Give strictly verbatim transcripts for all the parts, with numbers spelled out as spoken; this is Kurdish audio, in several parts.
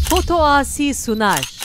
Foto Asi sunar.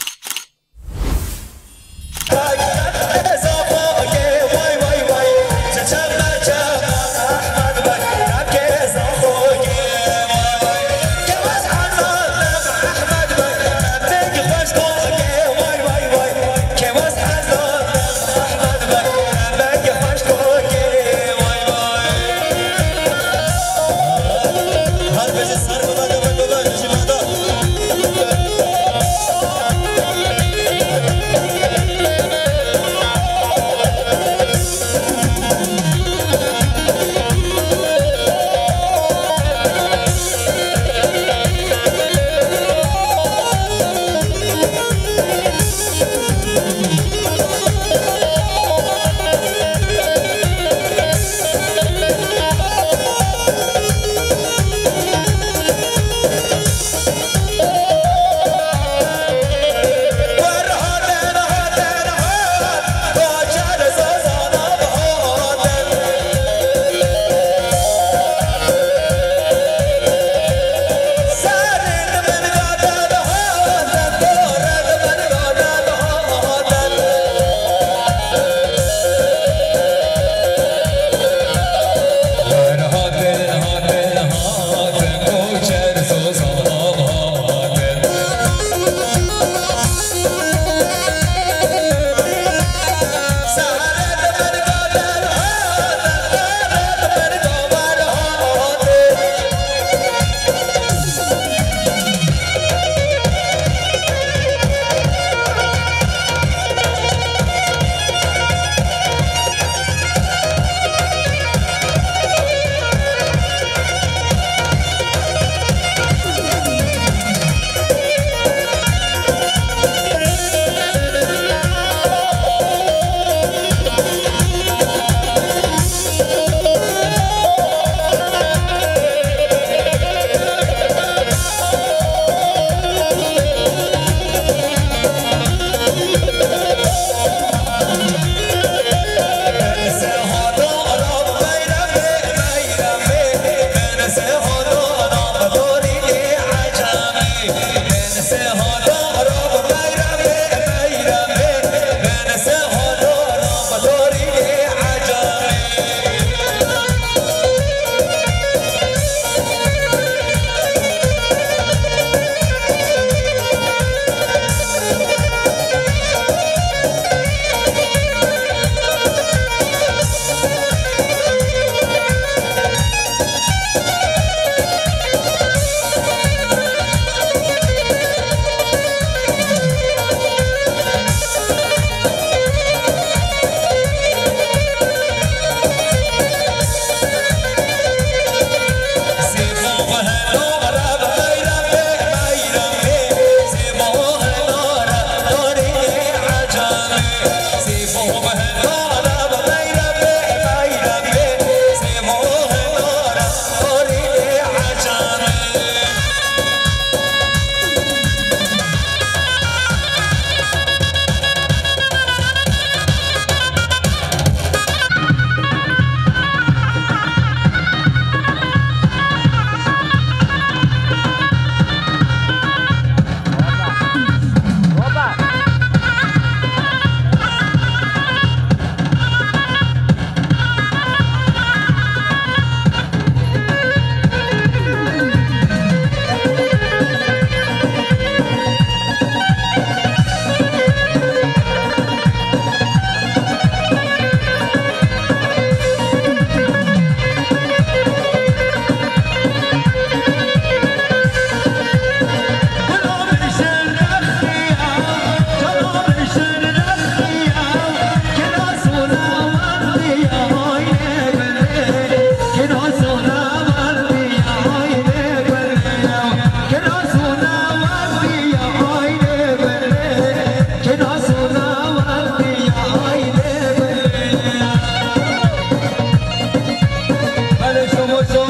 Belê, şabaşa,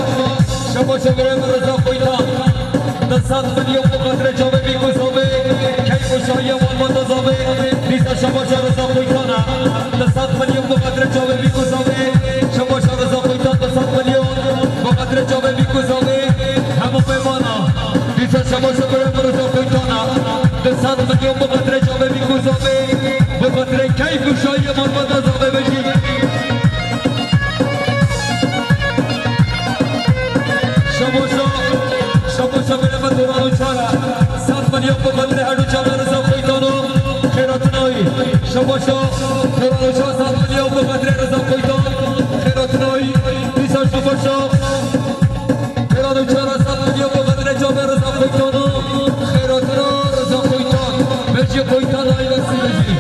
şabaşa birê min Reza Koytan. Du sed milyon bi qedrê çavê Bîkû Zavê. Keyf û şahiya wan mata zavê. Dîsa şabaşa Reza Koytan e. Du sed milyon bi qedrê çavê Bîkû Zavê. Şabaşa Reza Koytan, du sed milyon bi qedrê çavê Bîkû Zavê. Hemû mêvana. Dîsa şabaşa birê min Reza Koytan e. Sed milyon bi xatirê çavê bîk û zavê, bi xatirê keyf û şahiyê malbata zavê bejî. Şabaşa, şabaşa berê me toran û çar e. Sed milyon bi xatirê her du çavê Riza Koytan û Xêratinayî. Şabaşa, toran û çar sed milyon bi xatirê Riza Koytan, Xêratinayî. Dîsa şabaşa. Xêran û çar sed milyon bi xatirê çavê Riza Koytan û xêratina Riza Koytan. Bejî Koytan ailesi bejî.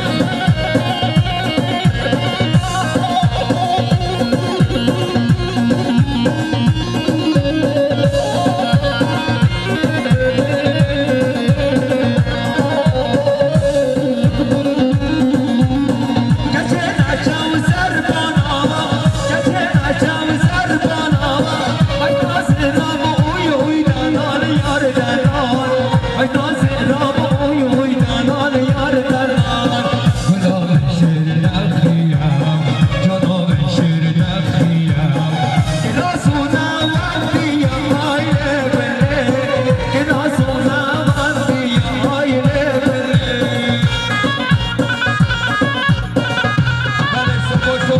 Belê, şabaşo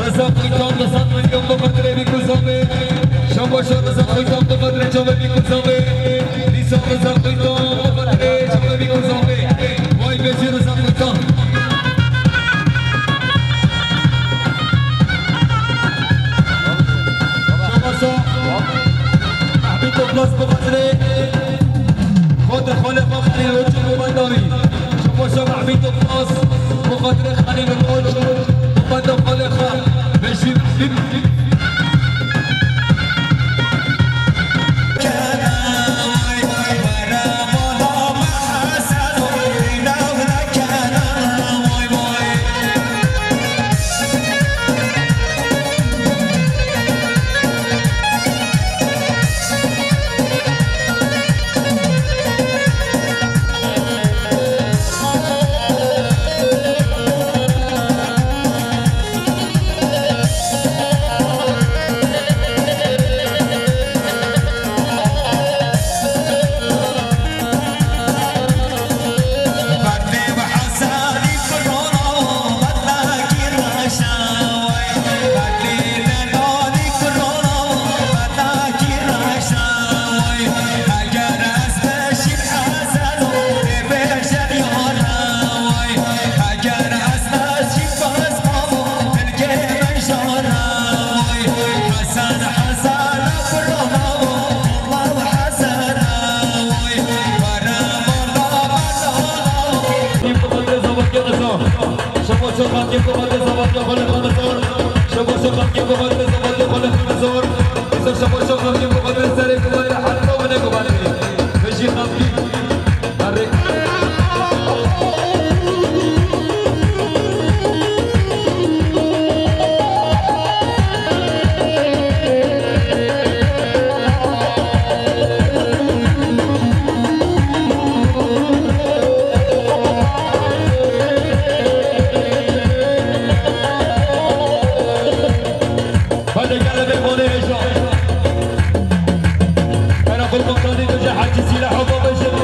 Riza Koytan, sed milyon bi xatirê bîk û zavê. Şabaşo Riza Koytan, bi xatirê çavê bîk û zavê. Dîsa Riza Koytan, bi xatirê çavê bîk û zavê. Vay bejî Riza Koytan. Şabaşo Mehmî Toplas, bi xatirê xatir xalê xwe Xelîl Roç û benda wî. Şabaşa Mehmî Toplas, bi xatirê Xelîl Roç û benda xalê xwe. Bejî Mehmî. Şabaşa xalkê bi xatirê zevatê xwe li xwe nizor. Şabaşa xalkê bi xatirê zevatê xwe li xwe nizor. Dîsa şabaşa xalkê bi xatirê serê ku wayra heta wene gubanê. Bejî xalkî. Erê. Hadi gel mêvanê hêja. Karakolkomutanî tu ji Hacî Sîlaha bibêjin,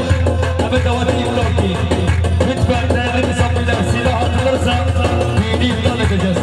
em ê dawetê îptal kî. Lütfen değerli misafirler, silah atılırsa düğünü iptal edeceğiz.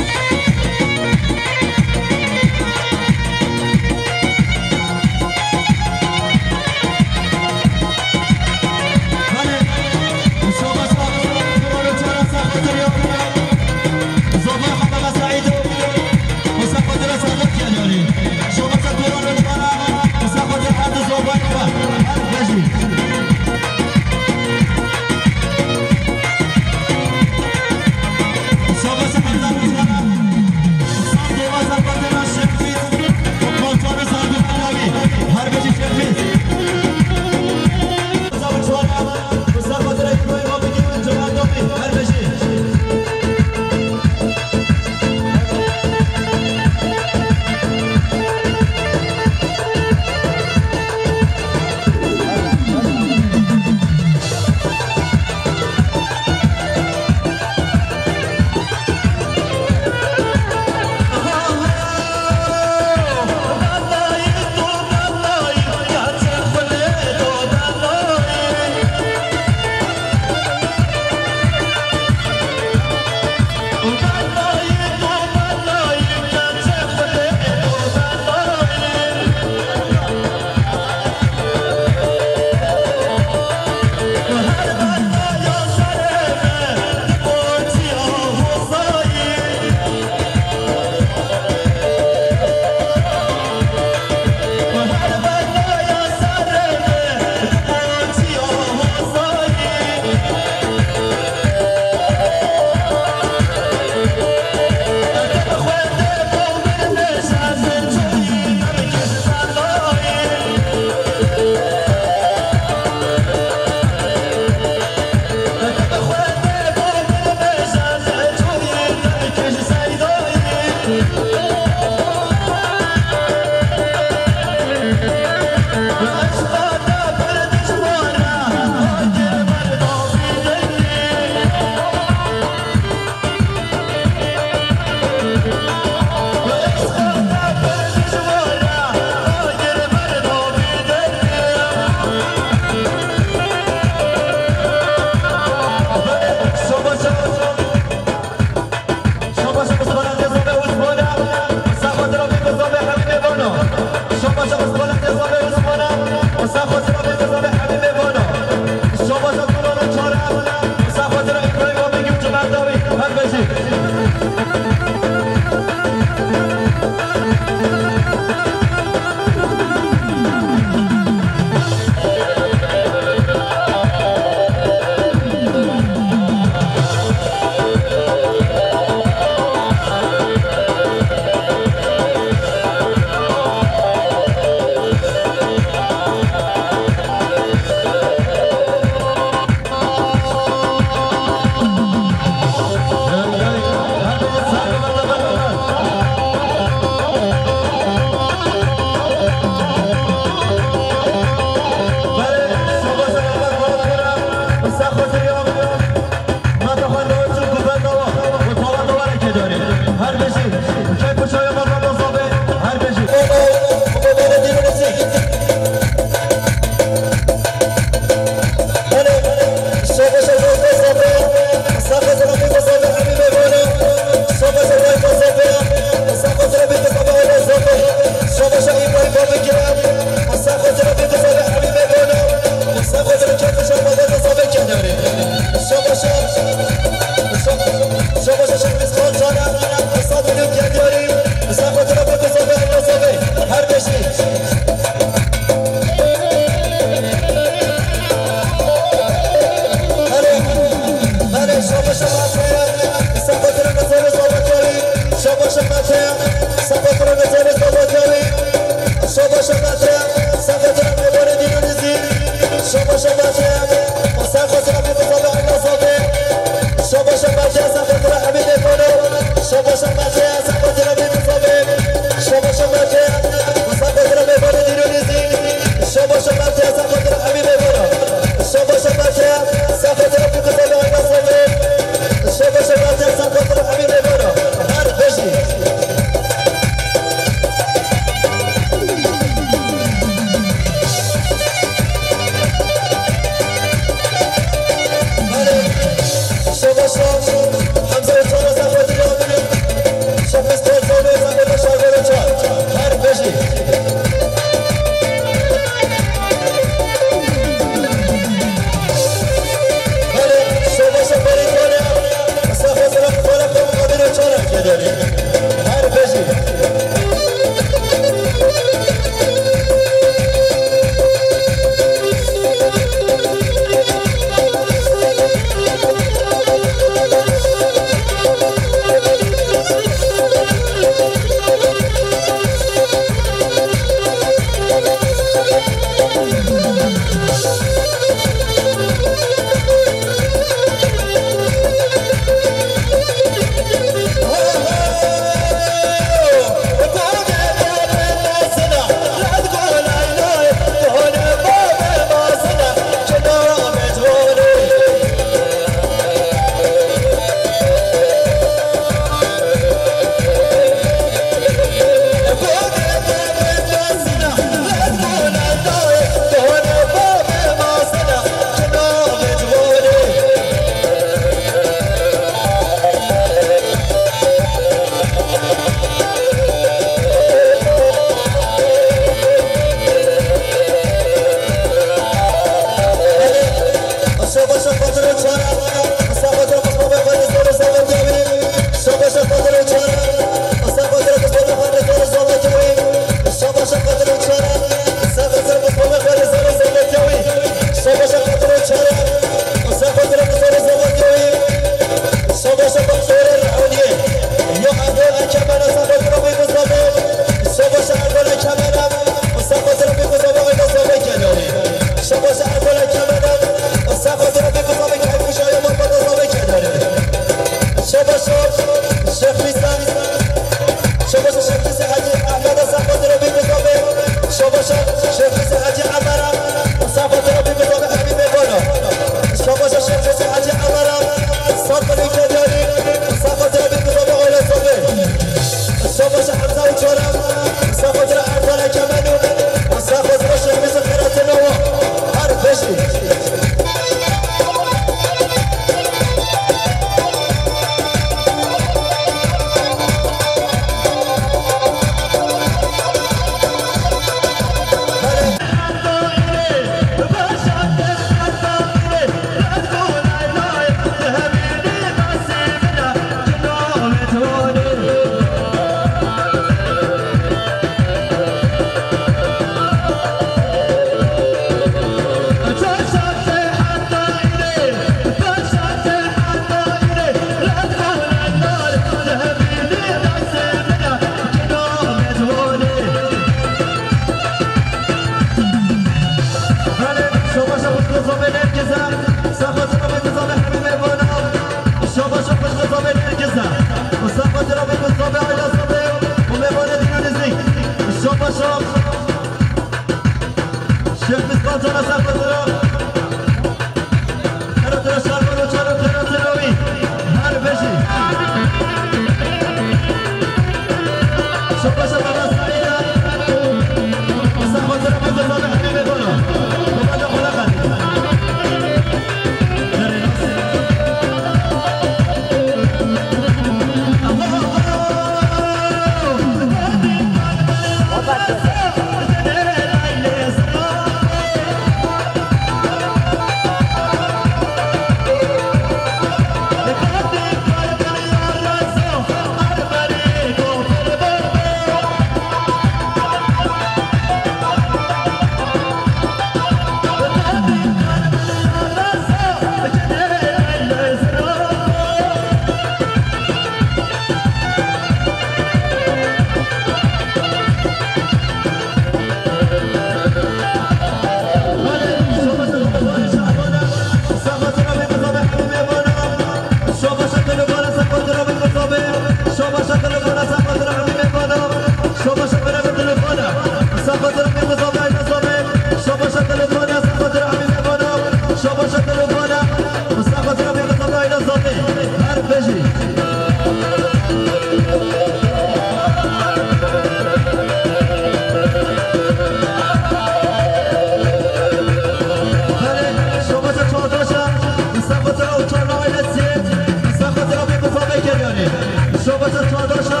Şobaşa çardaşa,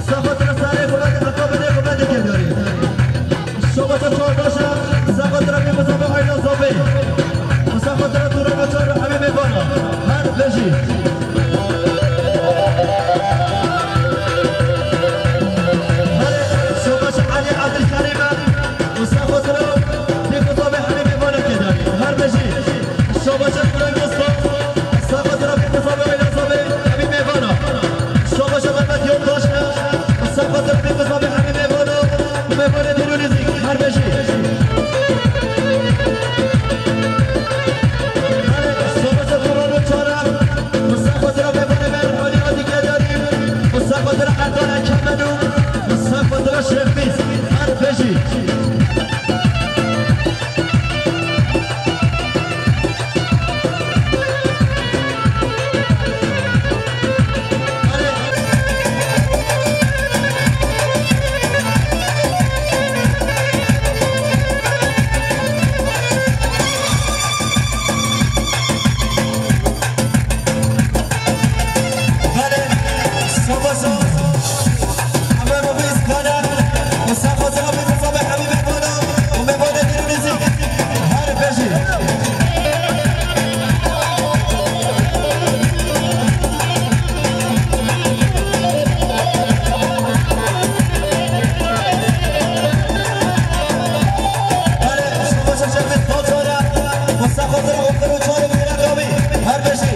sexatira serê xwe vede, heqa binê xwe vede kêdarî. Şobaşa çardaşa, sexatira pê bizave ayna zabê. Sexatira dûra ve çar hemî mêvana. Her bejî. Her şobaşa Elî Ebdulkerîm e. Sexatira pê bizave hemî mêvana kêdarî. Her bejî. Şobaşa Frankenstein, saxatira pê bizave ayna zabê, hemî mêvana. Şobaşa Mehmet Yoldaş, saxatira pê bizave hemî mêvana, mêvanê dîn û nêzîk, her bejî. Şobaşa Turan û Çara, saxatira mêvanê me Ruhanî Adî Kêdarî, saxatira Erdan Ekemenu, saxatira Şêxmîz, her bejî. Her beşî.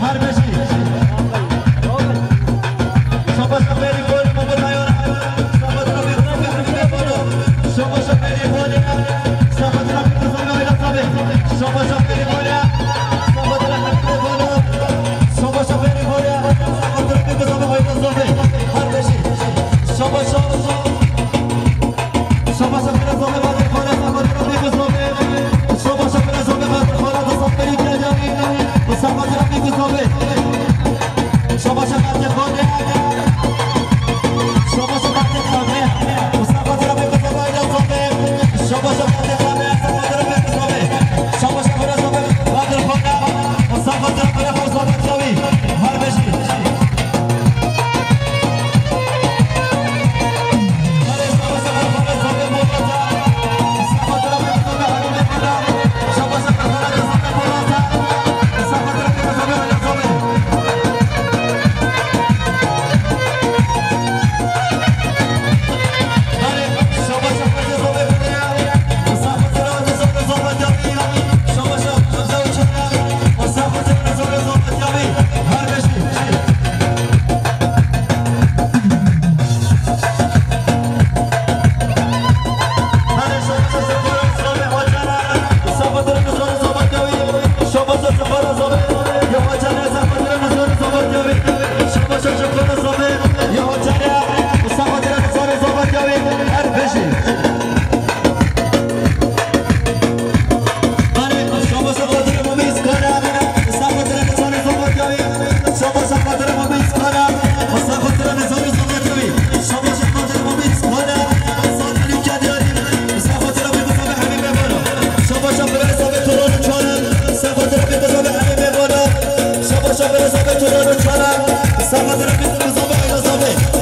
Her beşî.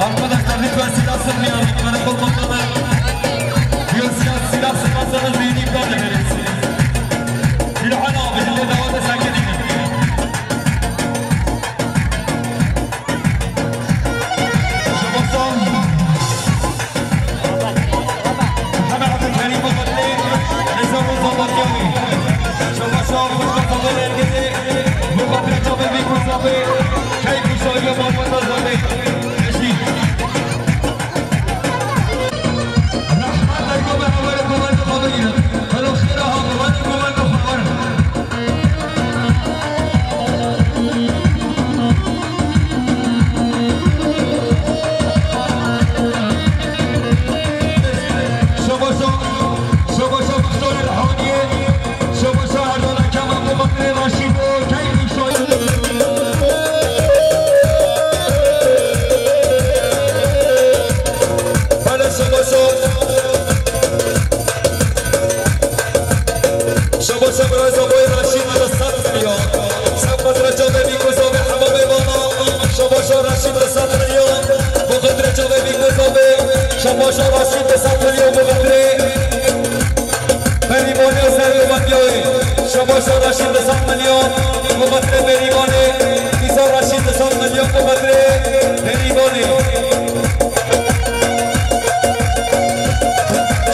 Arkadaşlar, lütfen silah sıkmayalım. Karakol komutanı diyor, silah, silah sıkarsanız büyük imkan veririz. Gülhan abi, şimdi davada sakin. Şabasan. Muhammed Abdülkerim Muhammed, Nizam Mustafa Kemi. Şabasan, Mustafa Kemi. Muhammed Kemi, Mustafa Kemi. Keyif Şahin, Muhammed Azami. Eşi. Şabaşa Biraza Boy Raşîd li sed milyon. Sed metre çavê Bîkû Zavê hemamê vana. Şabaşa Raşîd li sed milyon. Bu xetrê çavê Bîkû Zavê. Şabaşa Raşîd li sed milyon bu xetrê. Berîvanê Serê Wendiyayê. Şabaşa Raşîd li sed milyon. Bu xetrê Berîvanê. Îsa Raşîd li sed milyon bu xetrê Berîvanê.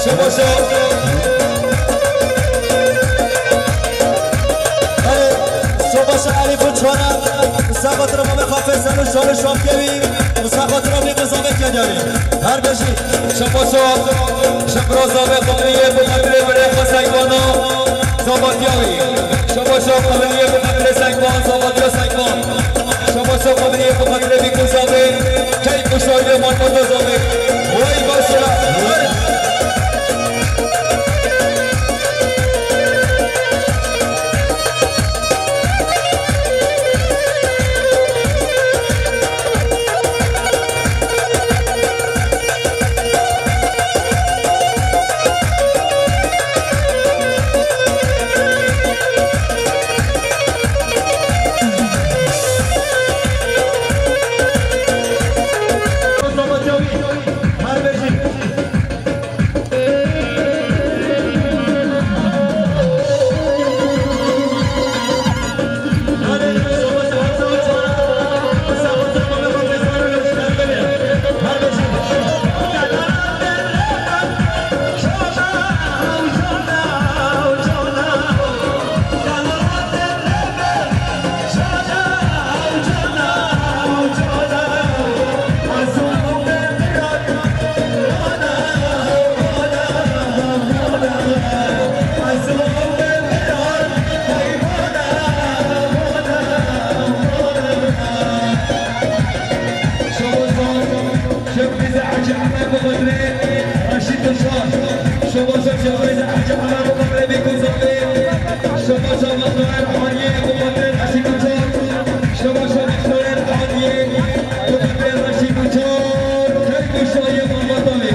Şabaşa. Alo, şabaşa Elîf û Çona. Musa xatira Mamê Xafê Selo şanê şamkevî. Musa xatira Bîkû Zavê kevî. Her beşî. Şabaşa. Şemra Zavê Qadriyê bu xatirê birê xwe Seyvana. Zavatiyayê. Şabaşa Qadriyê bu xatirê Seyvan. Zavatiya Seyvan. Şabaşa Qadriyê bi xatirê Bîkû Zavê. Keyf û şahiyê malbata Zavê. Wey baş e. Şabaşa Hacı Ahmet Babatrê, Raşîd Dişar. Şabaşa Şabaşa Hacı Ahmet Babatrê, Bîkû Zavê. Şabaşa Mextarê Haniyê, Babatrê Raşîd Dişar. Şabaşa Mextarê Haniyê, Babatrê Raşîd Dişar. Keyf û şahiyê malbata wê.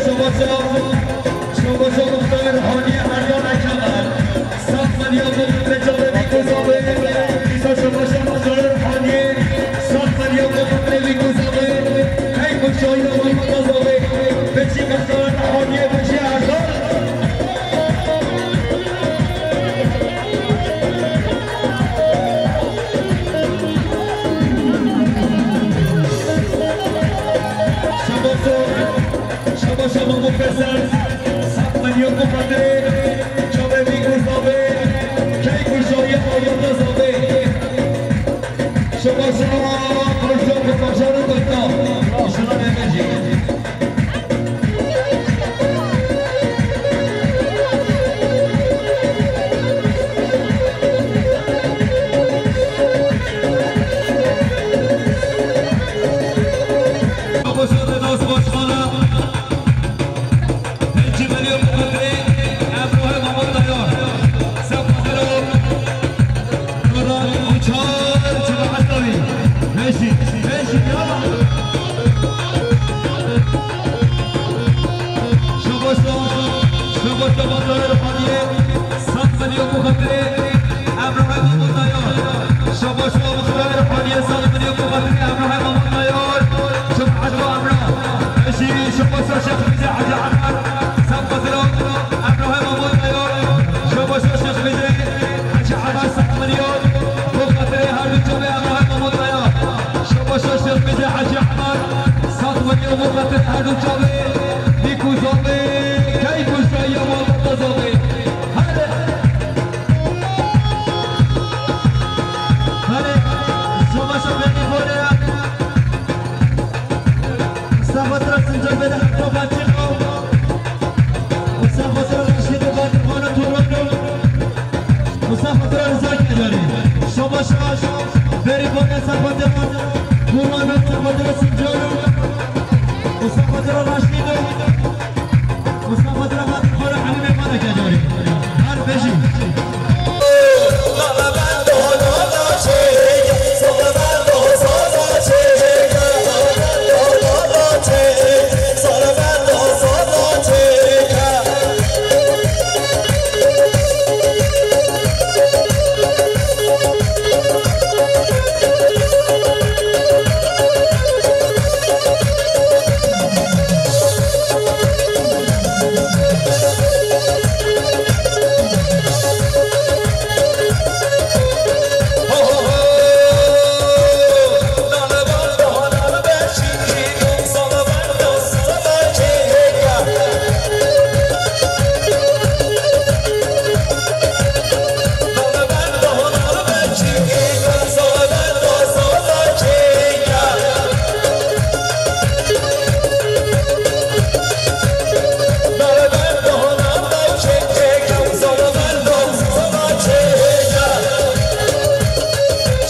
Şabaşa. Şabaşa Muxtar Haniyê Erdal Ekemer. Sed milyon bu xetrê çavê Bîkû Zavê. Îsa şabaşa Muxtar Haniyê. Sed milyon Şaba şaba, proje ve başarı kutlu. Şuna ne diyecek? Şaba şaba, Nas Başkanı. Pêncî milyon bi xatirê Emrahê Mamû Teyar. Sefqatero Duran û çar cemaet dawî. Beşî, beşî ya. Şabaş, şabaş, şabaş, şabaş, Sed milyon bi xatirê Emrahê Mamû Teyar. Şabaş, şabaş, Emrahê Mamû Teyar. Cemaet Emrah. Beşî, şabaş, Şêx Mîzê Hecî Emer. Sed xatira Emrahê Mamû Teyar. Şabaş, Şêx Mîzê Hecî Emer, sed milyon. Bi xatirê her du çavê Emrahê Mamû Teyar. Şabaş, Şêx Mîzê Hecî Emer. Sed milyon bi xatirê her du çavê. Bîk û zavê. Keyf û şahiya malbata zavê. Hadi. Hadi. Şabaş, Şêx Mîzê. Mustafa Tira Sincan bede heta Belçika. Mustafa Tira Reşîd Batir Xana Turano. Mustafa Tira Rıza Kecarî. Şabaş şaş. Berî Konya Mustafa Tira. Kurban Mustafa Tira Sincan. Mustafa Tira Reşîd. Mustafa Tira Batir Xana Elî Meyvana Kecarî. Her beşî.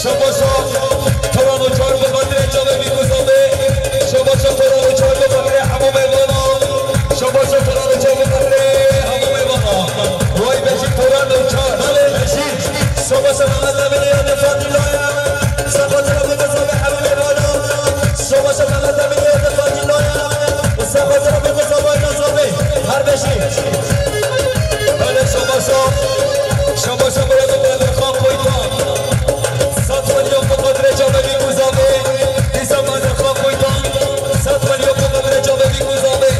Şabaşa, Toran û çar bi xatirê çavê Bîk û Zavê. Şabaşa, Toran û çar bi xatirê hemû mêvana. Şabaşa, Toran û çar bi xatirê hemû mêvana. Way beşî Toran û çar. Belê beşî. Şabaşa, Mehmet Emînê ya Fatîlaya. Şabaşa, Bîk û Zavê hemû mêvana. Şabaşa, Mehmet Emînê ya Fatîlaya. Şabaşa, Bîk û Zavê, Zavê. Her beşî. Belê şabaşa. Şabaşa, Bedirxan Koytan. Sed milyon bi xatirê çavê Bîk û Zavê. Dîsa Bedirxan Koytan. Sed milyon bi xatirê çavê Bîk û Zavê.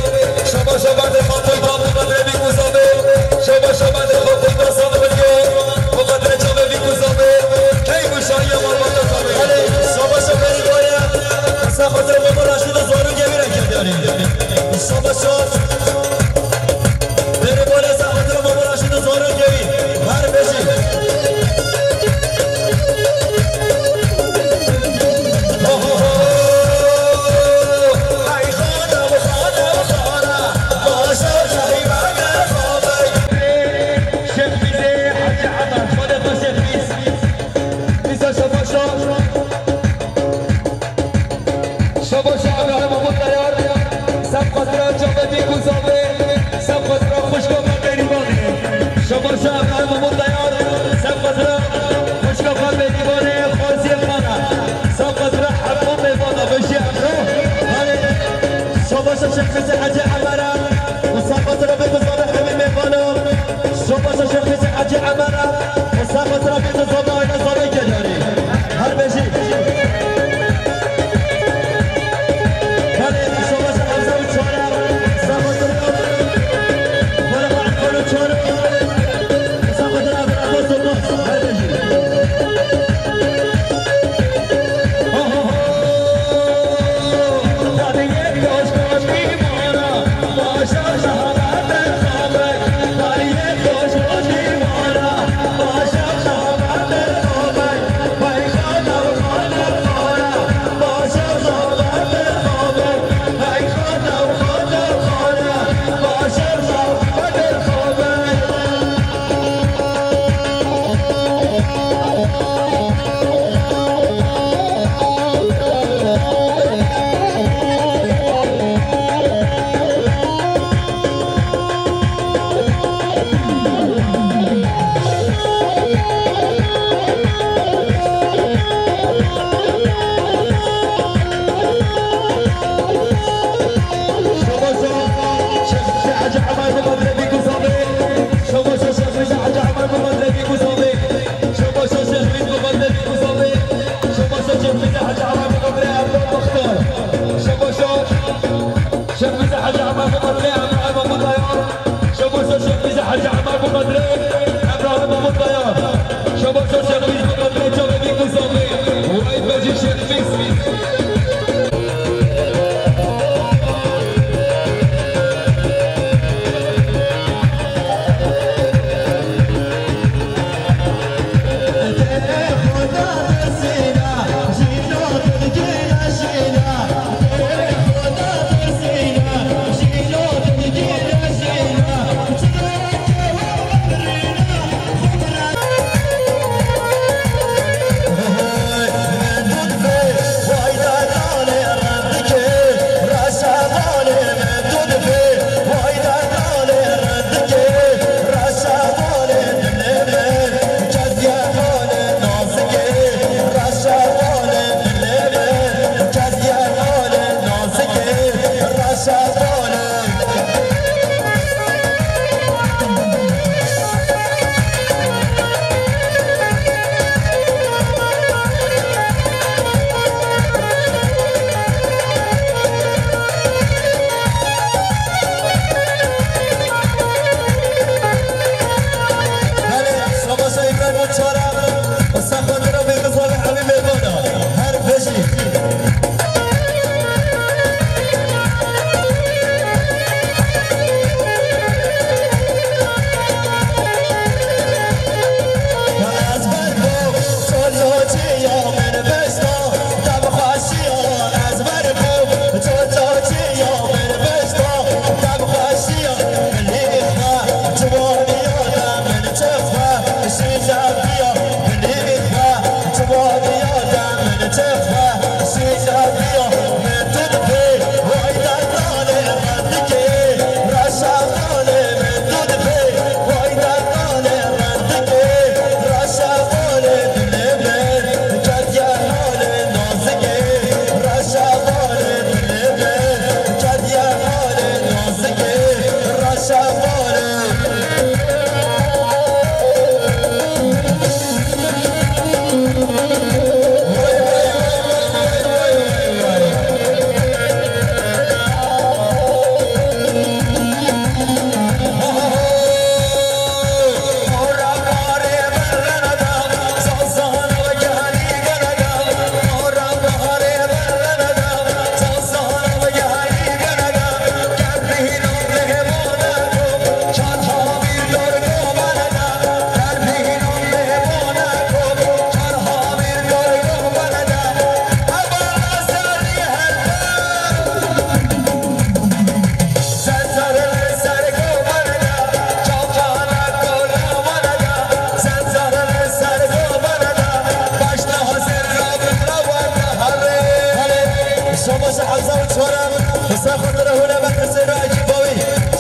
Şabaşa, Bedirxan Koytan bi xatirê Bîk û Zavê. Şabaşa, Bedirxan Koytan, sed milyon bi xatirê çavê Bîk û Zavê. Keyf û şahiya malbata Zavê. Belê şabaşa, Berî Konya. Sa xatirê Memo Reşîd û Zarokê wî re Kecarî. Şabaşa. Berî Konya, sa xatirê Memo Reşîd û Zarokê wî. Her beşî. Şêx Mîzê Hecî Emer, Xwedê xwe Şêx Mîz. Mîza şabaşa. Şabaşa Ebrahîm Mahmûd Teyar, sed xatira çavê Bîk û Zavê, sed xatira xwişka me Berîvanê. Şabaşa Ebrahîm Mahmûd Teyar, sed xatira xwişka me Berîvanê, Xaziyê Xana. Sed xatira hemû mêvana, beşî Emrah. Hale, şabaşa Şêx Mîzê Hecî Emera, û sed xatira Bîk û Zavê hemî mêvana. Şabaşa Şêx Mîzê Hecî Emera, û sed xatira Bîk û Zavê, aîla Zavê Kecarî. Her beş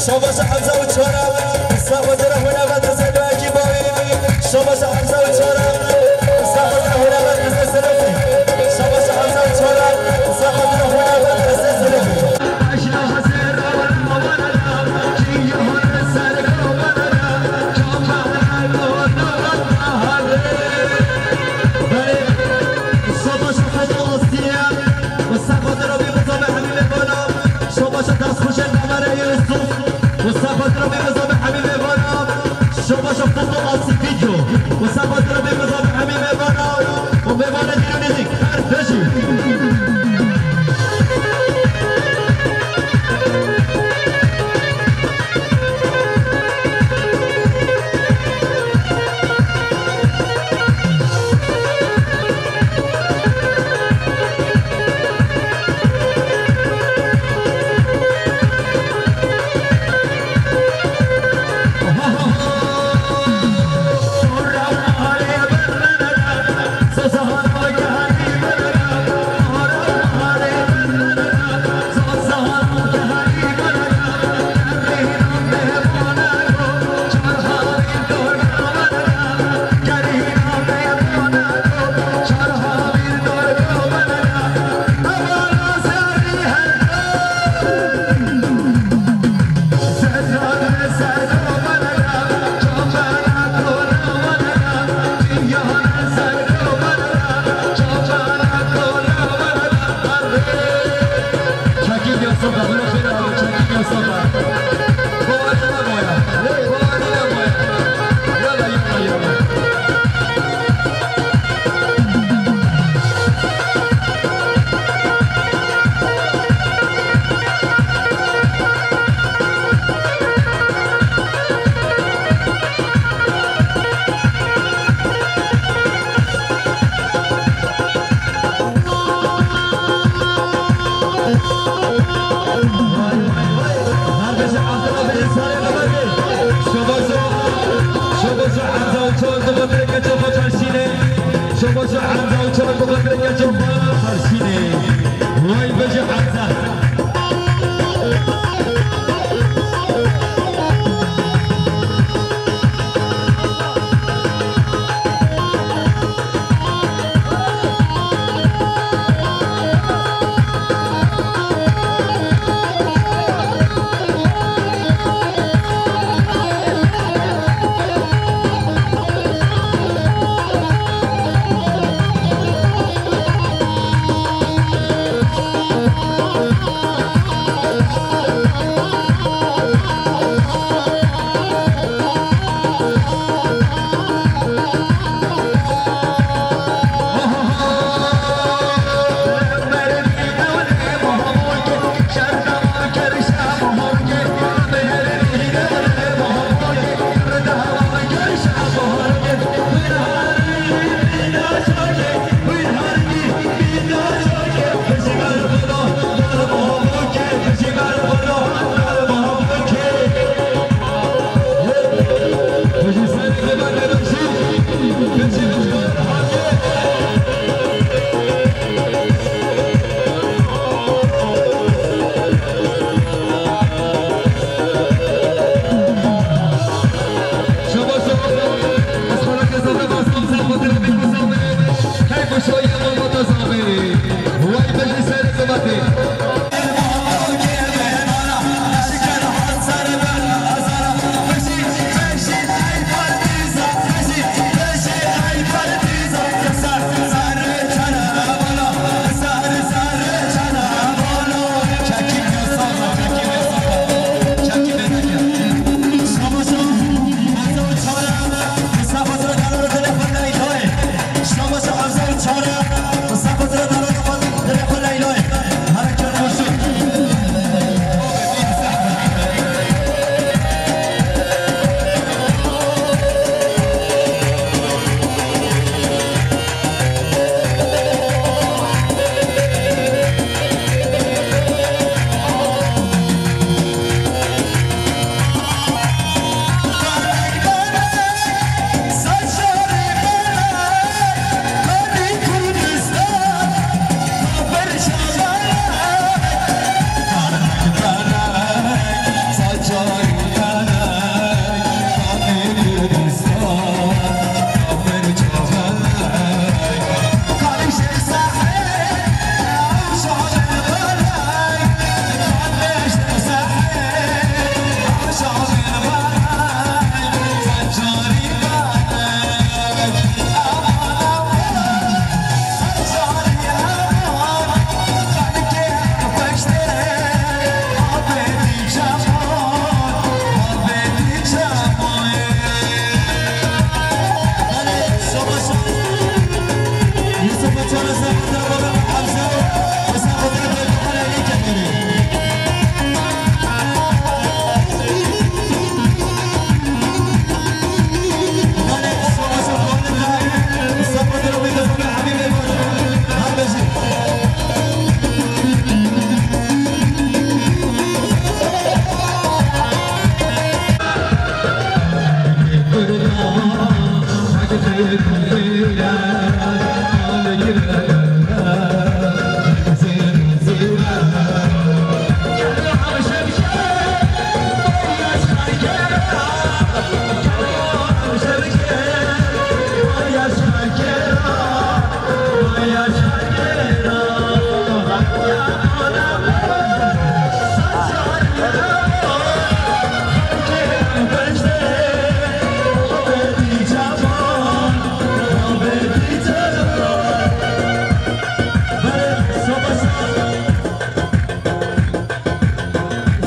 Şabaş Hemza û Çara, Mustafa Dira hûn eve dizê do ekî bawî. Şabaş Hemza û Çara, Mustafa Dira hûn eve dizê Silêfî. Şabaş Hemza û Çara, Mustafa Dira hûn eve dizê Silêfî. Belê, Şabaş Hemza Asîye, Mustafa Dira bî mizabê hemî mêvana. Şabaş destxweşên Emere Yusuf. Mustafa Dira bî mizabê hemî mêvana. Şabaş Fûtbol Asî Fîdyo. Mustafa Dira bî mizabê hemî mêvana. Û mêvanê dîrû nêzîk. Her bijî. Çekil ya Safa, bunu xêr abi, çekil ya Safa. Bari ne boya, bari ne boya. Yala, yala, yala. Vay bije Hemza.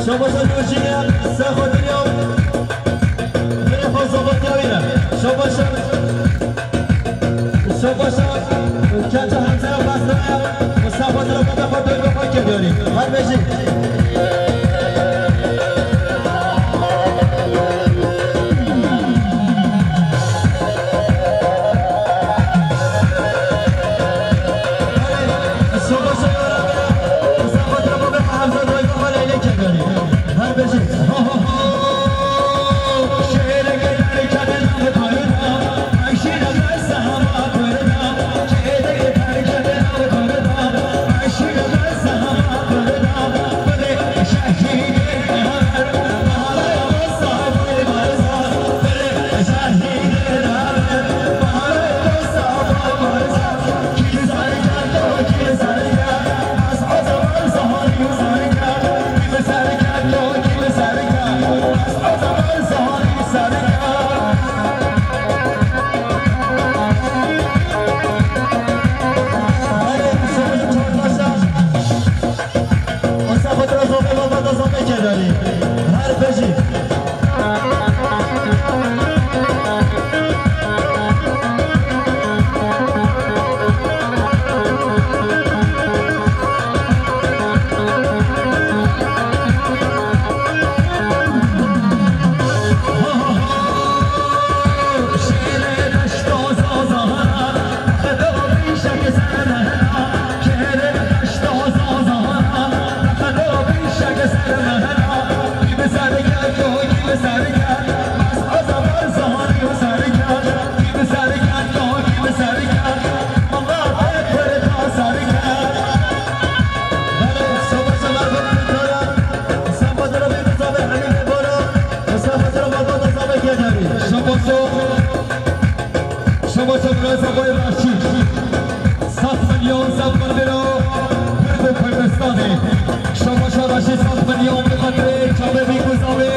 Şabaşa Nurjîne, ser xwe diriya. Bire xwe zobatiya wî ne. Şabaşa, şabaşa, keça Hemzeya Xwesnaya, ser xwe diriya, bata xwe dor be xwe kedarî. Her bêjî. Her bêjî. Şabaşo, şabaşo Reza Boy Raşî. Sed milyon sed milyon Kurd û Kurdistanê. Şabaşo Raşî sed milyon bi xatirê çavê vî guzavê.